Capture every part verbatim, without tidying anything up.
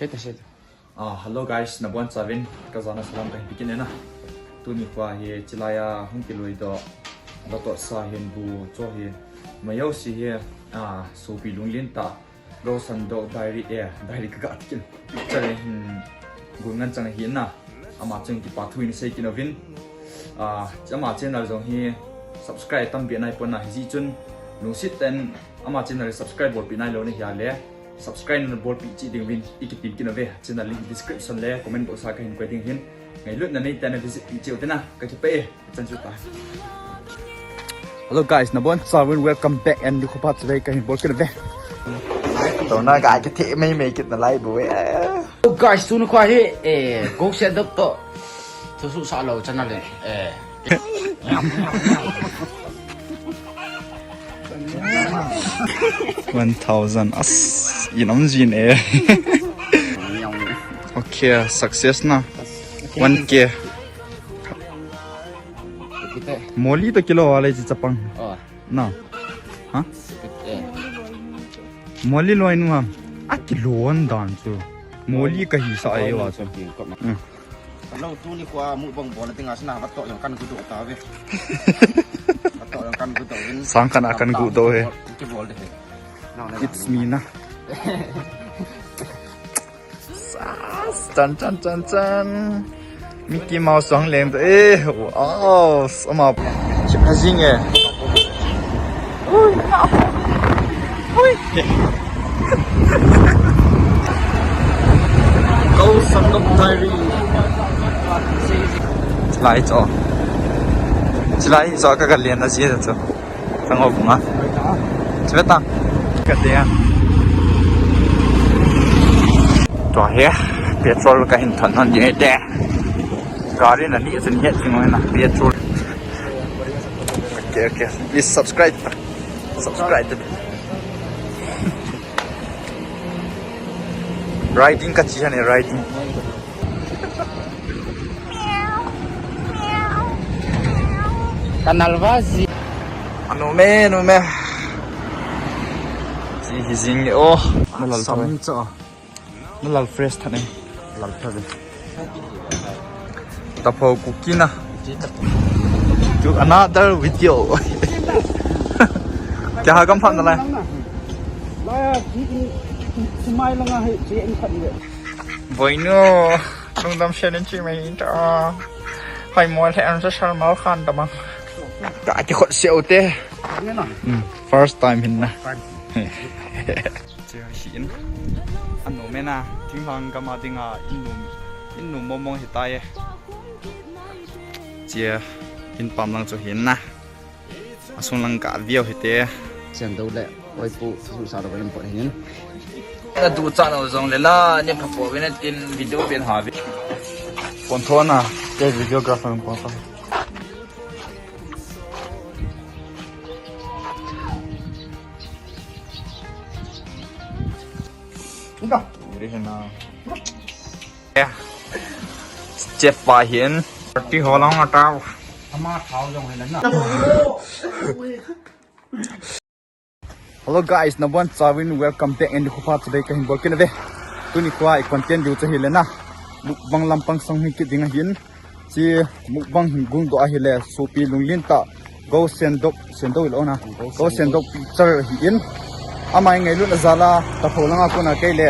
Seta, seta. Ah, hello guys, nabonchauvin kajana salam kahin pekin e na. Tuni kho hi chilai a hung kiloi doh, doh toh sa hin bu cho hi mayo si hi, ah, sopi lunglen tah, Goshen Dog Diary, eh, diary kaga tikin. Chale hin gun ngen chang hi na. Ama chang kipa thu in sei kin uvin. Ah, ama channel jong hi subscribe tampi nai pon na hi ji chun lungset tah in ama channel subscribe bolpi nailou na hi a le. Subscribe na bolpi cheh ding uvin i kitem kin uve. Channel link description le comment box a kahin koi ding hin. Ngailutna nei tah in visit pi cheh uvin na. Kakipah e. Chan chu ta. Hello guys, nabonchauvin welcome back and nikho pha chule kahin bol kin uve. Tuna ga kithe mai mai kit nalai bou e. Hello guys, tuni kho hi, eh, Goshen Dog toh. Thusuh sah lou channel le. Eh. One thousand. As, in om jin e. Okay, success na. One K. Moli toh kilou a le chi chapang. Oh. Na. Ha? Eh. Moli loi nu ham. A kilou dan chu. Moli kahisah e va chu. Mm. Hello, tuni kho mukbang bol ding a sina, va toh jong kan gudoh tave. Va toh jong kan gudoh vin. Sang kan a kan gudoh e. Kibol de he. It's me na. Sas, chan, chan, chan, chan. Mickey Mouse jong leng e. Oh, ama. Chip ha jing e. Ui. Ui. Goshen Dog Diary. Chilai cho. Chilai cho ka kalen na si cho. Kang o bunga. Chibeta. Ka te. Tua he. Petrol kahin thon hon ding e te. Gari na ni chun het jing na petrol. Okay, okay. Please subscribe. Subscribe. Riding kachi hane, riding. Kanal va ji. Anu me, anu me. Ji hi jing e o. Nalal sam cho. Nalal fresh tha ne. Lal tha ve. Taphou kuki na. To another video. Kya ha gam phan nalai. Laya ji in sumai langa hai ji in phan ve. Boinu, lungdam shen in chi mai ta. Hai mo le an sa sal mau khan ta bang. Ka ki khot seo te. First time hin na. Che hi in. Anu me na, thinglhang gam a dinga in num, in num mong mong hi tai e. Che in pam lang chu hin na. Asung lang ka view hi te. Chen do le, oi pu, su sa do kan pot hin. Na du cha no jong le la, ni pha po ve na tin video pen ha ve. Pon tho na, ke videographer pon tho. Ida, uri hin na. Chef pa hin. Party ho lang ata. Ama thao jong hin na. Hello guys, nabonchauvin welcome back and nikho pha chule kahin bol kin uve. Tuni kho a i content diu chu hi le na. Mukbang lampang sang hi kit ding ahin. Chi mukbang hin gung doh ahi le, sopi lunglen tah. Goshen Dog, Shen Dog lo na. Goshen Dog picture hi in. Ama ngailutna jal a, taphou langa kona kei le.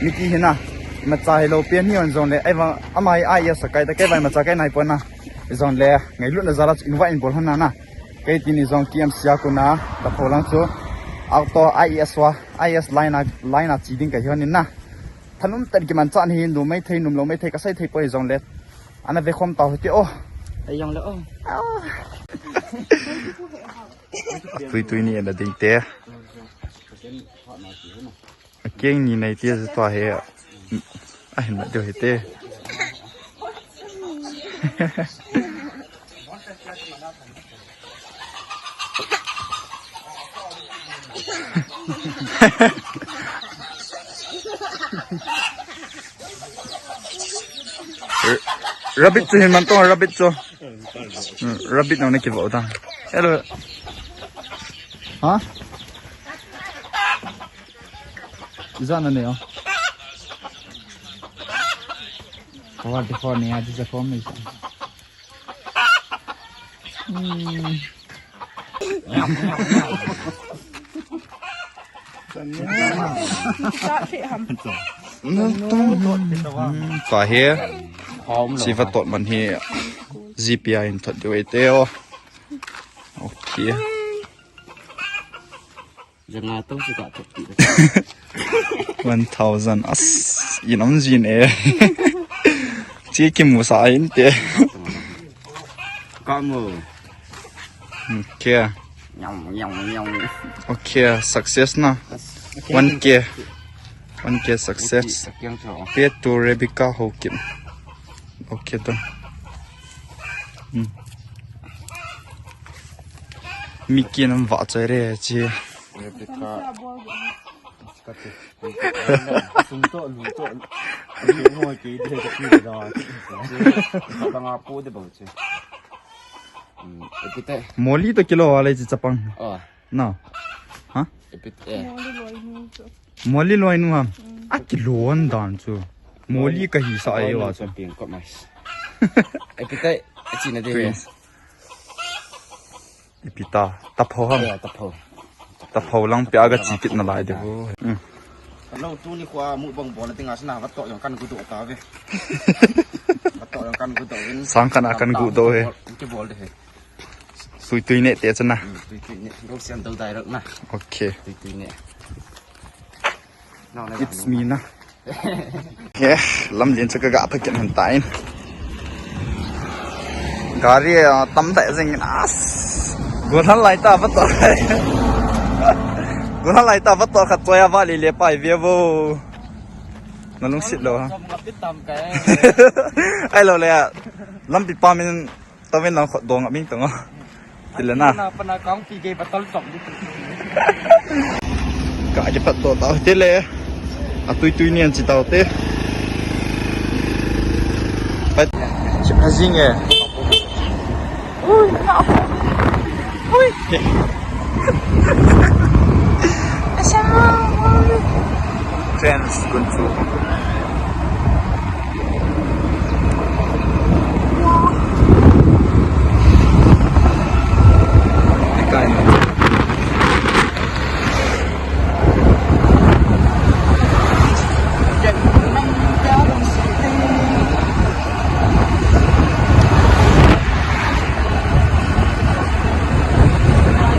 Mickey hi na. Imacha hilou pen hi hon jong le. Ai va, ama hi I A S a kai ta kei va imacha kai nai pon na. Jong le, ngailutna jal a invite in bol hon na na. Kei tini jong K M C a kona, taphou lang chu. Auto I A S wa, I A S line a, line a chi ding kahi hon in na. Thanum tah in kimanchah nahi, nu maithei, num lou maithei, kasei thei poi jong le. Ana ve khom tau hite o. Ei jong le o. Tui tui ni ana ding te. Akeng ni nei te tua he. Ahin ma deu hite. Rabbit chu hin man tong, rabbit chu. Hmm, rabbit no na kivo ta. Hello. Ha? Ijat na nei o. Forty-four ni aji sa form ni sa. Hmm. Ka he. Siva tot man hi G P I in thot diu ite o. Okay. Janga to si ka to ti. One thousand. As, in am jin e. Chi kimu sa in te. Ka mu. Okay. Nyong, nyong, nyong. Okay, success na. One K. One K success. Pay to Rebecca Hokim. Okay, done. Hmm. Mi kin am va chai re chi. Rebecca. Sung to, lu to. Lu mo ke de ke de da. Ka nga po de ba che. Hmm, epite. Moli to kilo wale chi chapang. Oh. No. Ha? Epite. Moli loinu ham. A kilon dan chu. Moli ka hi sa ai wa chu. Ping ko mais. Epite. Achina de. Ipita, tapho ham. Tapho. Tapho lang pia ga chi kit na lai de. Lo tu ni khua mu bang bol tinga sana va to jong kan gu do ta ve. Va to jong kan gu do vin. Sang kan a kan gu do he. Ki bol de he. Tui tui ne te chana. Tui tui ne. Go sian do direct na. Okay. Tui tui ne. It's me na. He, lam lin chu ka ga pha kin han ta in. Gari, ah, tam ta jing in as. Gun han lai ta va to. Gun han lai ta va to khat choi a va le le pai ve vo. Na lungsit lo ha. Ai lo le. Lampi pa min Tawin lang khot dong a ming tong a. Tile na. Na pana kang pi ke batal chom di. Ka je pat to tau tile. A tui tui nian chi tau te. Pat chi phazing e. Ui, na. Ui. Asa mo. Friends, kun chu.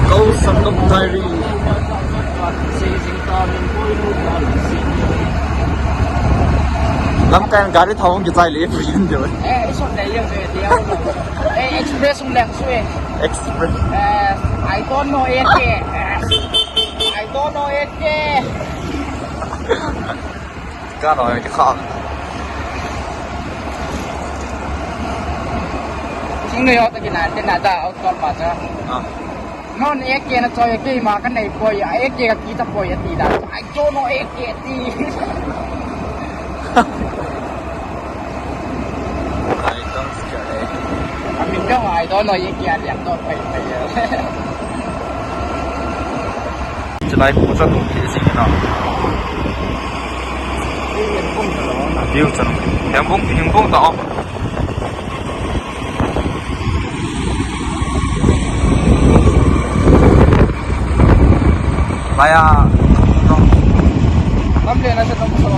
Go Sangam Diary. Lamkai gari thao hung kichai le, pui in jo. Eh, it's okay, yeah, yeah, yeah. Eh, express hung lang su eh. Express. Eh, I don't know it eh. I don't know it eh. Ka no, eh, ka. Sing no yo ta kina, te na da, out call pa ta. Ah. Non A K na choi A K ma ka nei poi, A K ka kita poi ati da. I don't know A K ti. I don't scare A K. I mean, no, I don't know A K ati, I don't pay, pay. Chulai pu cha tu ti si na. View chan. Hiam bung, hiam bung ta. Maya. Tam le na sa tam sa.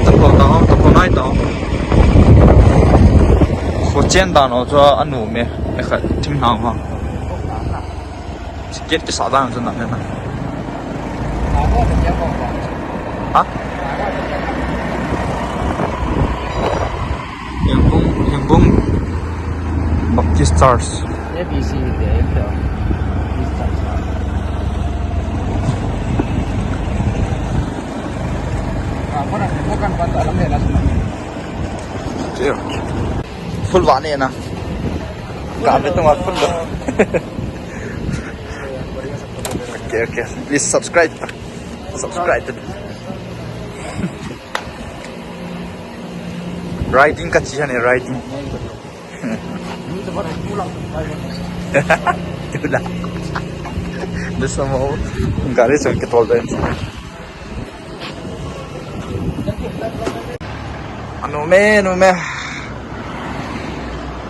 Tapo ta, tapo nai ta. Kho chen dan o chu anu me, me khat thim hang ha. Ticket kisa dan chu na me na. Ha? Hengbung, Hengbung Baptist Church. A B C te, Baptist Church. Ah, kona, ko kan pan ta lam le na suna. Full vane na. Ka be tung full. Okay, okay. Please subscribe. Subscribe. Riding ka chi hane, riding. Tula. This somehow gari chang ke tol den. Anu me, anu me.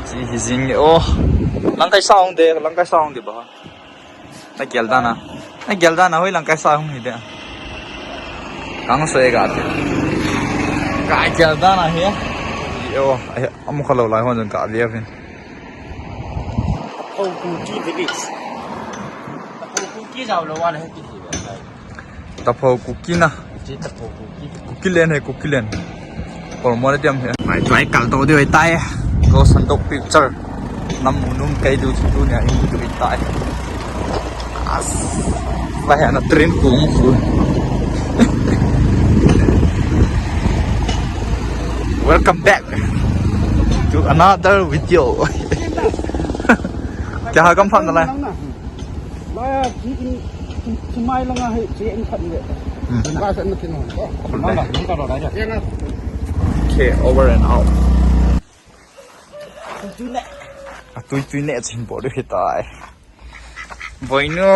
Chi hi jing o. Langkai sa hung de, langkai sa hung de ba. Na gel dan a. Na gel dan a hoi langkai sa hung hi de. Kang se ga de. Ka gel dan a hi. Yo, ai, amu kha lo lai hon jong ka ve vin. Taphou Kuki village. Taphou Kuki jao lo wa le ki hi. Taphou Kuki na. Chi Taphou Kuki. Kukiland hai, Kukiland. Kol mo le tiam hai. Mai tuai kal to diu tai. Go san tok picture. Nam munum kai diu chu tu nia in diu tai. As. Vai ana train kung khu. Welcome back to another video. Kya ha kam phan lai? Laya, chi in, chi, chi mai langa hai, chi in khat ni. Hmm. Ba san na kin ho. Khul le. Langa, ni ta lo da ja. Okay, over and out. Tui tui ne. A tui tui ne chin bo de hitai. Boinu,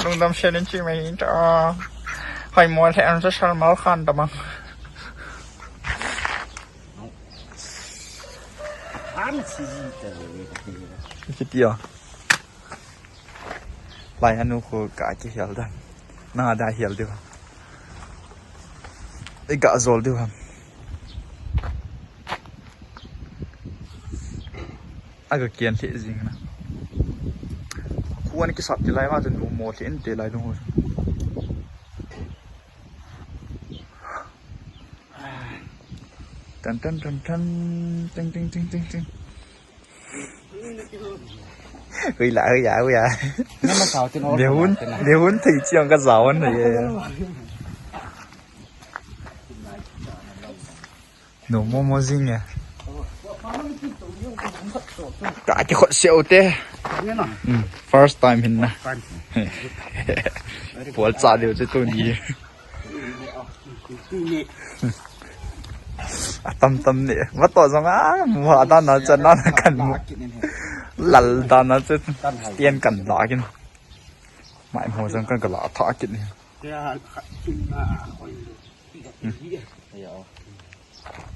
lungdam sel in chi mai ta. Hai mo le an sa sal mal khan ta bang. Han si ji ta le. Kitia. Lai hanu khu ka kihel dan. Na da hel diu. I ga jol diu ham. Aga kian lheh jing na. Khu an kisap ti lai ma chun mo lheh in te lai lung. Tan tan tan tan. Ting ting ting ting ting. Hui la, hui ya, hui ya. Nama sao tin or. Behun, behun thei chiang ka zawan na ye. No mo mo jing ye. Ka ki khot seo te. Hmm, first time hin na. Bol cha deu che tu ni. Atam tam ni. Ma to jong a, mu ha dan na chan na kan mu. Lal dan na chan. Tian kan la kin. Mai mo jong kan ka la tha kin ni.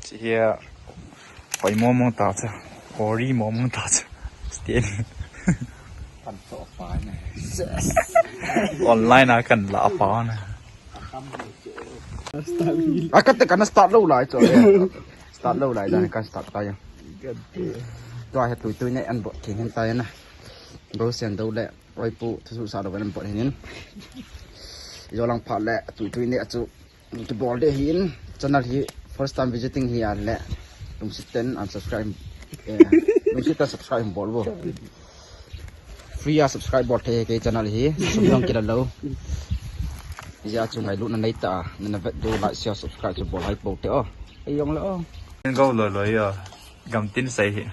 Chi hia, hoi mo mo ta cha, hori mo mo ta cha. Stay. Pan to pa ne. Online a kan la pa ne. A ka te kan start lo lai cho. Start lo lai dan kan start ta ya. To ha tui tui ne an bo kin hin ta ya na. Go sen do le. Oi pu, thusuh sa lo ven bol hin. Jolang pha le, tui tui ne achu. Ki bol de hin, channel hi first time visiting hi a le. Lungsit ten unsubscribe. Eh, lungsit ten subscribe bol bo. Free a subscribe bol the ke channel hi. Sum dong kila lo. Ja chu ngai lu na nei ta, na na vet do like share subscribe chu bol hai po te o. Ei jong le o. Go lo lo ya. Gam tin sai hi.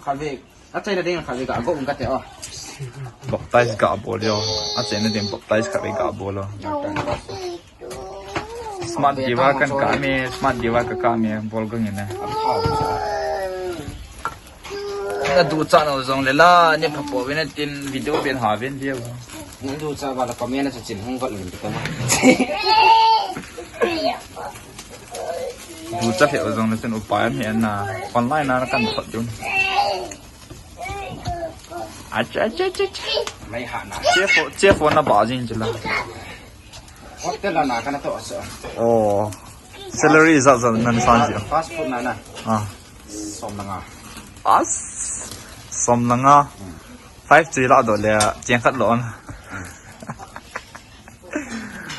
Kha ve. A chaina ding kha ve ga go un ka te o. Baptize ga bol yo. A chaina ding baptize kha ve ga bol lo. Smart diva kan ka me, smart diva ka ka me, bol go ngin na. Na du cha no jong le la, ne pha po ve na tin video ben ha ven dia. Na du cha ba la comment na chin hung got lin ta ma. Du cha he jong le chin upai an he na online na kan thot jong. Acha, acha, acha, acha. Mai ha na. Che fo, che fo na ba jing jila. Hotel la na kana to asa. Oh. Salary is that the nan san ji? Fast food na na. Ah. Som na nga. As. Som na nga. Five ji la do le, cheng khat lo na.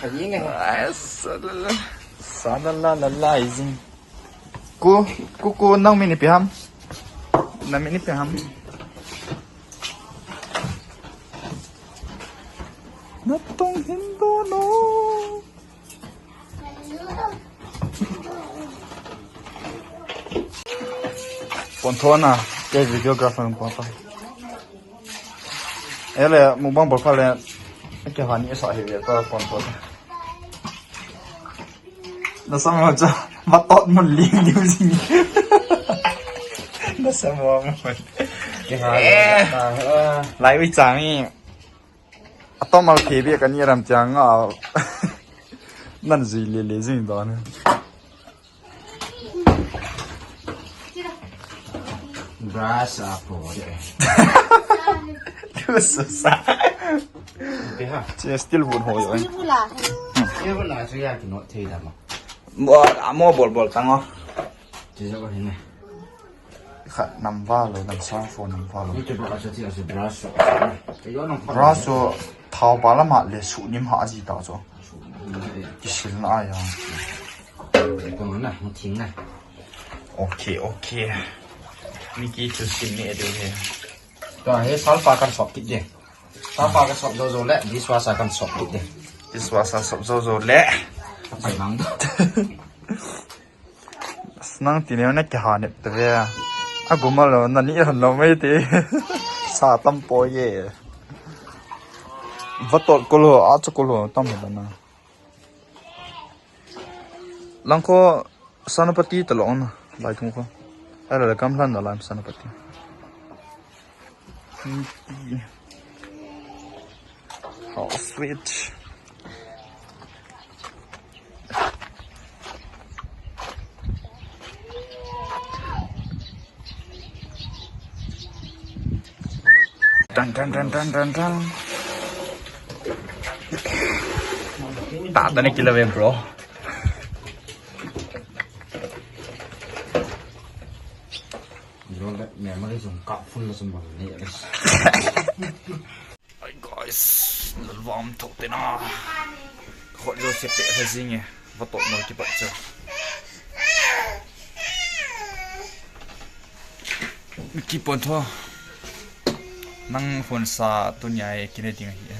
Ka ni nge. As. Sa la la la la is. Ku, ku, ku, nang min ipi ham? Nang min ipi ham? Natong hin do no. Pon tho na, ke videographer pon tho. Ele, mukbang bol pha le, ke hani sa hi le to pon tho. Na sa mo cha, ma tot mo li li si. Na sa mo mo. Ke ha. Eh. Lai wi chang ni. A Tomal phe be kani ram chang a. Nan zui le le zing don. Brush a po de. Lu su sa. Be ha. Che still hun ho yo. Still hun la. Still hun la chu ya ki no thei da ma. Mo, mo bol bol tang o. Che jo hin. Khat nam va lo, nam sa fo nam va lo. Ni te ba sa ti a se brush. Ke yo nam fa. Brush so thao ba la ma le su nim ha ji ta so. Kisil na ya. Ko na, mo thing na. Okay, okay. Mi ki chu sin ni de he. To he salfa kan sop kit de. Salfa kan sop jo jo le, dishwasher kan sop kit de. Dishwasher sop jo jo le. Ka pai mang. Nang ti neo na kiha nep te ve. A guma lo na ni han lo mai te. Sa tam po ye. Vatot ko lo, a chu ko lo tam he na. Lang ko Senapati ta lo na. Lai thung ko. Ala la kam hlan da lai Senapati. How sweet. Dan dan dan dan dan dan. Ta ta ni kila ve, bro. Bro, le, me ma le jong ka phun la sum bang ni. Hi guys, lalvam thok te na. Khot jo se pe ha jing e. Vatot nol kipat chu. Kipon tho. Nang phone sa tu nia e kine ding ahi.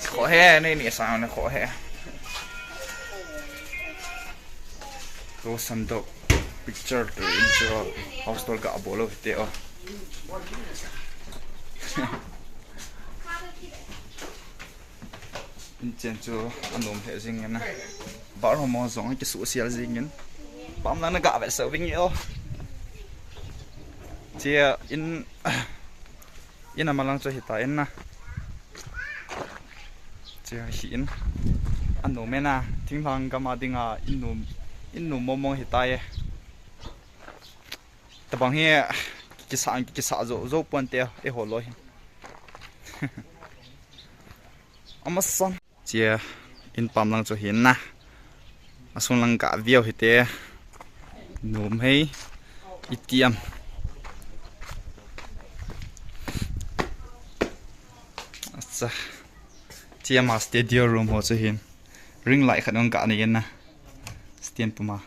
Kho he, nei ni sa ne kho he. Ko sandok picture tu in chu house tour ga bol u te o. In chen chu anom he jing na. Bar ho mo jong ki su sial jing in. Pam lang na ga ve sa ving o. Chia in, in a malang chu hita in na. Chia hi in. Anom e na. Thinglhang gam a ding a in nom, in nom mong mong hita e. Tabang hi kisa, kisa jo, jo pon te e ho lo hi. Amasan. Chia in pam lang chu hin na. Asung lang ka view hi te. Nom hei. Itiam. Acha. Chia ma studio room ho chu hin. Ring light khat ong ka ni na. Stand puma.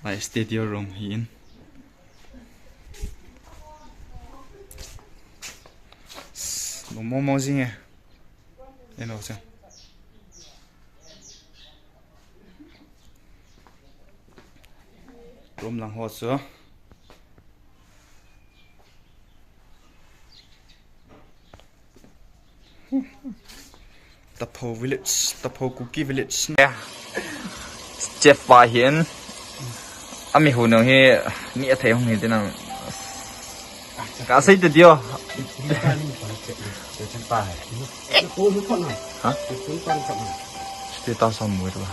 Lai studio room hi in. Nom mong mong jing e. Eno se. Room lang ho chu. Tapho village, Tapho Kuki village. Chef pa hin. Ami hu nang hi ni a thei hong hi te nang. Ka sei te dio. Ha? Te ta sam mu ba.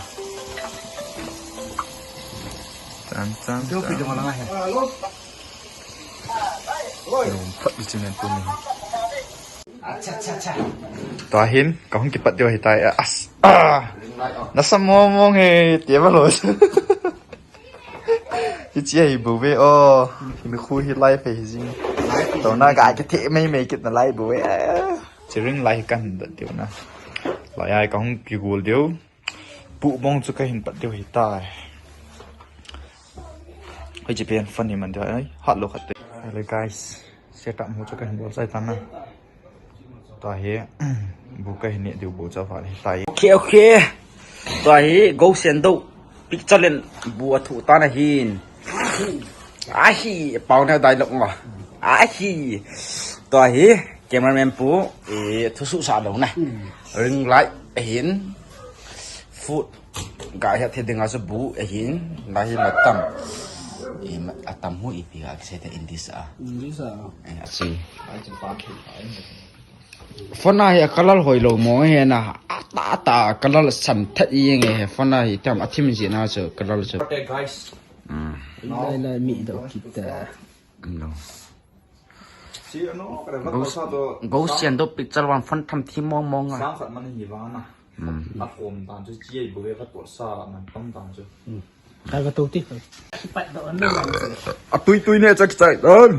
Chan chan. Nom phat di chinen tu ni. Tua hin, ka hung kipat diu ahitai. As, ah, nasa mong mong he, tia ba lo. Hichi ahi bou ve, o. Hin khu hi live hi jing. Tua na ka kithe mei mei kit na lai bou ve. Chi ring lai kan dat diu na. Lai ai ka hung kigol diu. Pu bong chu ka hin pat diu ahitai. Hoi chi pen fan hi man diu ai. Hat lo khat te. Hello guys. Setup mu chu ka hin bol chai tan na. Tua hi, bu ka hin ne diu bu cha fa ni tai. Okay, okay. Tua hi, go sen do. Picture len bu a thu tan ahin. Ahi, pau na dialogue ma. Ahi. Tua hi, cameraman pu, e, thusuh sa lo na. Ring light ahin. Food. Ga hi a the ding a chu bu ahin. Lai hi matam. Eh, ma-, atam hu ipi a kisei ta English a. English a. Eh, asi. Phone a hi a color hoilou mong hi na. Ata, ata color san thet i nge he phone a hi tam a thim ji na chu color chu. Okay, guys. Hmm. Lai, lai, mi do kita. No. Go, go sian do picture wan phone tham thi mong mong a. Sang khat man hi vang na. Hmm. A kom dan chu chi ai bu ve ka to sa man tam dan chu. Hmm. Ka ka to ti. Pat do an do man chu. A tui tui ne chak chai dan.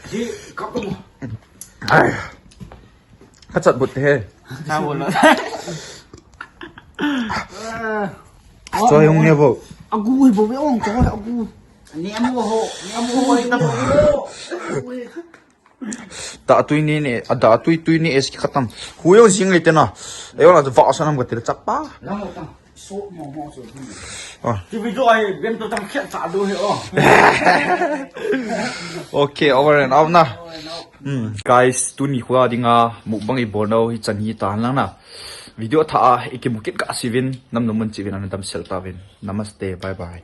Ji ka to. Ai. Ka chat but he. Ka bo lo. Choi hung ne bo. Agu hi bo ve ong choi agu. Ni amu ho, ni amu ho, ni amu ho. Da tui ni ni, a da tui tui ni es ki khatam. Hu yo jing le tena. E wala va sa nam ka tira chapa. Lang ho tam. So mo mo so. Ah. Ti video ai ben to tam khet sa do he o. Okay, over and out na. Hmm, guys, tuni khua dinga mukbang i bol nau hi chan hi ta lang na. Video tha a i kimu kit ka sivin, nam no mun chivin an dam sel ta vin. Namaste, bye bye.